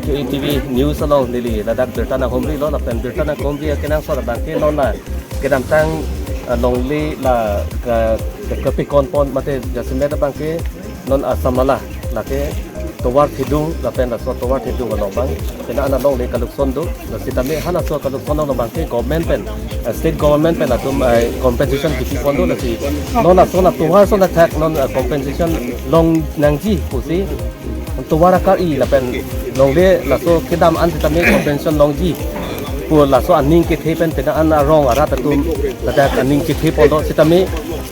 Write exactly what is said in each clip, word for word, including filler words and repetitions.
T V News along neli ladak birta nanghumrilo, lapen birta nanghumri akenangsot abangke non la kedamtang, ah, longle la ka, ka, kapikon pon mate jasemet abangke non Assam Mala lake tovar thedung lapen laso tovar thedung along abang pina ana longle kalukson do. Sitame halaso kalukson along abangke government pen, ah, state government pen atum, ah, compensation kipi pon do, lasi non laso la tovar ason athak non, ah, compensation long nangji pusi tovar akar-i lapen longle laso kedam an sitame compensation longji pu laso aning kethe pen pina an arong arat atum ladak aning kethe pon do sitame,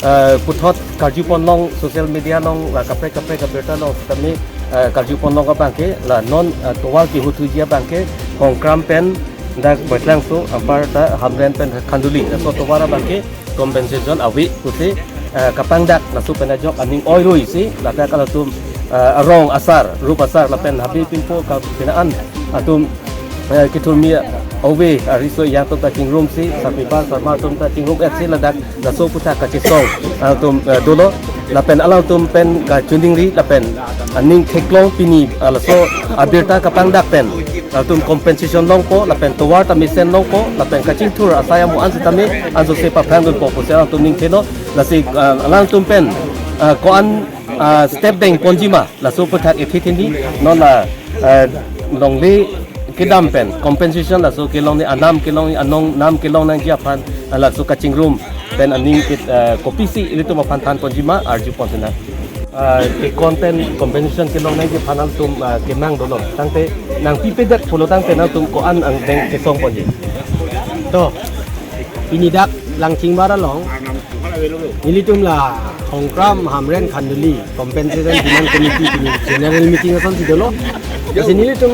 eh, puthot karju pon long social media along la kaprek kaprek abirta along sitame, eh, karju pon long abangke la non, eh, tovar kehuthuji abangke Hongkram pen dak Boitlangso anparta Hamren pen Khanduli laso tovar abangke compensation ave pusi, eh, kapangdak laso pen ajok aning oirui si ladak halatum, eh, arong asar, rup asar lapen habe pinpo ka pina an atum, eh, kethurmi ove, eh, riso yang atum ta chingrum si, sarpipar sarma atum ta chingrum et si ladak laso aputhak kachesong atum, eh, dolo lapen alangtum pen kachoningri lapen aning theklong pini, ah, laso abirta kapangdak pen atum compensation longpo lapen tovar ta mesen longpo lapen kachingthur asai amo an sitame ansose paphrang dunpo pusi alangtum ningthelo, lasi, ah, alangtum pen, ah, ko-an, ah, step deng ponji ma laso aputhak ethe theni non la, ah, longle kedam pen compensation laso kelong ni anam kelong ni anong nam kelong nangji aphan, ah, laso kachingrum pen aning ke, ah, kopisi ilitum aphan than ponji ma arju pon sina. Ah, kekon pen compensation kelong nangji aphan alangtum, ah, kemang dolo tangte nangpipedet pulo tangte nangtum ko-an angdeng kesong ponji. To, pini dak Langchingbar along nelitum la Hongkram Hamren Khanduli compensation demand committee pini general meeting asonsi dolo. Lasi nelitum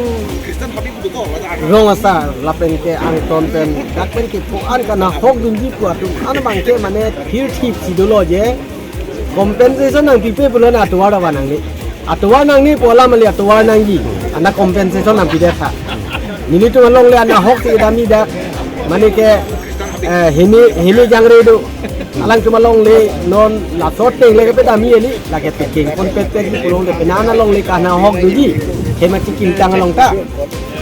rong asar lapen ke angton pen dak pen ke ko-an kanahok dunji pu atum an abangke mane thirthip si dolo je compensation nangpipe pulo na atovar ta van nangne. Atovar nangne pu alam kali, atovar nangji. Ana compensation nangpidet tha. Nelitum alongle anahok si kedam-i dak. Mane ke, eh, hini, hini jangre do. Alangtum alongle non laso ateng le kepedam-i kali. Lake tekeng pon pet pet di pulote pina ana longle kanahok doji. Hema chikim tang along ta.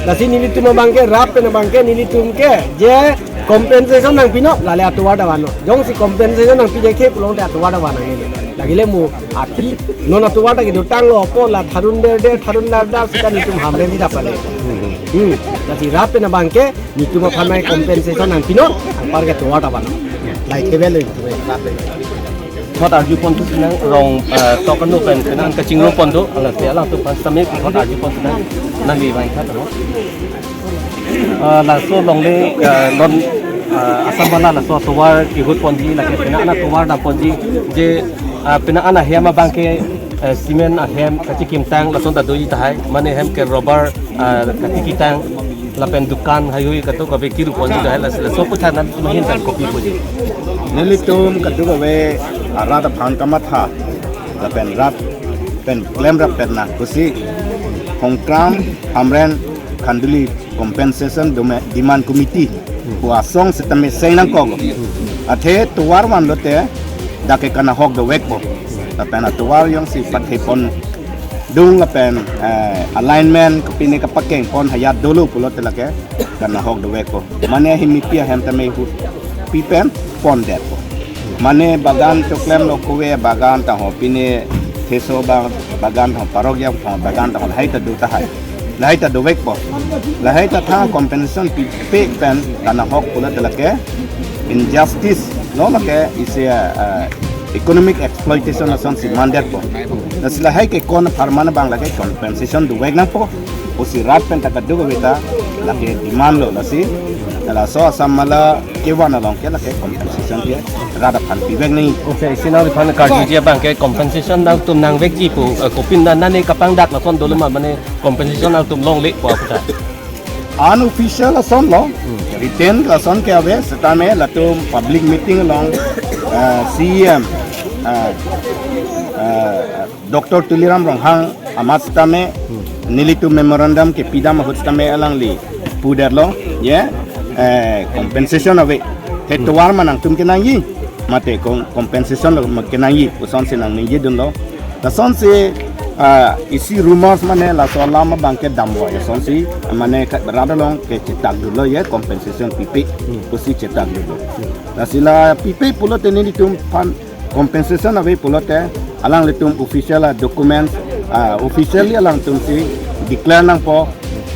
Lasi nelitum abangke rat pen abangke nelitum ke je compensation nangpinon, lale atovar ta vannon. Jongsi compensation nangpijekhe pulote atovar ta van nangne. Lagile mo athi non atovar ta kedotanglo, po la tharun der der, tharun dar dar, sita nelitum Hamren di dapale. Hmm. Lasi rat pen abangke nelitum aphan mai compensation nangpinon, anpar ke atovar ta vannon. Lahai thevel nelitum rat pen. Thot arju pon tu sinang rong, eh, tok anu pen pina an kachingrum pon do, alangsi alangtum aphan sitame thot arju pon sinang nangli vang khat ho. Eh, laso longle, eh, non, eh, Assam Mala laso tovar kehut ponji lake pina ana tovar dam ponji je, eh, pina ana hem abangke, eh, cement ahem kachikim tang lason ta doji tahai, mane hem ke rubber, eh, kachiki tang lapen dukan haihui kadokave kiru ponji tahai, las-, laso aputhak nangtum ahin pen kopi ponji. Nelitum kadokave arat aphan kamatha lapen rat pen klemrap pen na pusi Hongkram Hamren Khanduli Compensation Dome-, Demand Committee pu asong sitame seng nangkok. Athe tovar vanlote dak ke kanahok dovekpo. Lapen atovar jongsi pathe pondung lapen, eh, alignment kopine kapakeng pon hayat dolo pulote lake kanahok dovekpo. Mane himipi ahem tame hu pi pen pondetpo. Mane bagan choklemlo, kove bagan ta ho, pine theso ba-, bagan ta ho, parok jang ho bagan ta ho, lahai ta do tahai. Lahai ta dovekpo. Lahai ta tha compensation pipe pen kanahok pulote lake injustice lo, lake isi, eh, economic exploitation asonsi mandetpo. Lasi lahai ke kon apharman abang lake compensation dovek nangpo pusi rat pen ta kadokave ta lake demand lo, lasi laso Assam Mala kevan along ke lake compensation ke rat aphan pivek nangji. Oke, isi nangliphan karjuji abangke compensation nangtum nangvekji pu, eh, kopin na nane kapangdak lason dolo ma, mane compensation nangtum longle pu aputhak? Unofficial asonlo, written lason ke ave, sitame latum public meeting along, eh, C E M, eh, eh, Doctor Tuliram Ronghang amat sitame nelitum memorandum kepidam ahut sitame alangli pudetlo, ye, eh, compensation ave. He tovar ma nangtum kenangji, mate com-, compensation lo ma kenangji, pusonsi nangningjedunlo. Lasonsi, Ah, isi rumors mane laso alam abang ke damvoi asonsi, mane ka-, rat along ke chetak dolo ye compensation pipe, Hmm. pusi chetak dolo. Hmm. Lasi la pipe pulote nelitum aphan compensation ave pulote alanglitum official a documents, ah, officially alangtum si declare nangpo,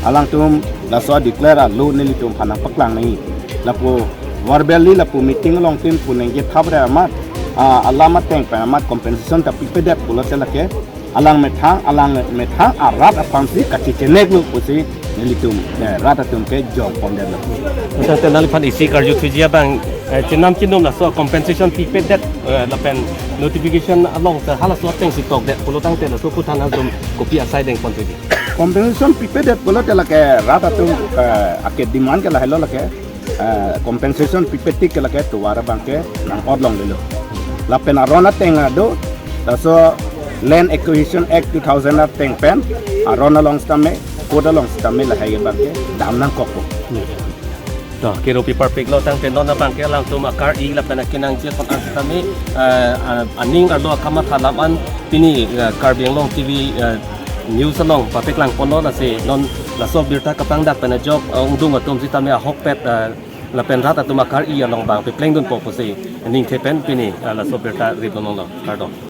alangtum laso declare alo nelitum aphan nangpaklang nangji. Lapu verbally lapu meeting along tin pu nangkethap re amat, ah, alam ateng pen amat compensation ta pipedet pulote lake alang methang, alang methang arat aphansi kachechenek lo pusi nelitum, eh, rat atum ke jongpondetlo. Tangte nangliphan isi karjuthuji abang, eh, chenam chenum laso compensation pipedet, eh, lapen notification along ta halaso atengsi tokdet pulo tangte laso aphuthak nanglitum kopi asai dengponthuji? Compensation pipedet pulote lake rat atum, eh, ake demand ke lahelo lake, eh, compensation pipe tik ke lake tovar abang ke nang-ot longlelo. Lapen aron ateng ado, laso Land Acquisition Act two thousand ateng pen, aron along sitame, code along sitame lahai abang ke dam nangkokpo. To, keropi parpiklo tangte non abang ke alangtum akar-i lapen akenangji aphan sitame, eh, a-, aning arlo akamatha alam an pini, eh, Karbi Anglong T V, eh, news along papaklang ponlo, lasi non laso abirta kapangdak pen ajok, eh, ungdung atum sitame ahokpet, eh, lapen rat atum akar-i along abang paplengdunpo pusi ningthe pen pini, eh, laso abirta rip longlo. Kardom.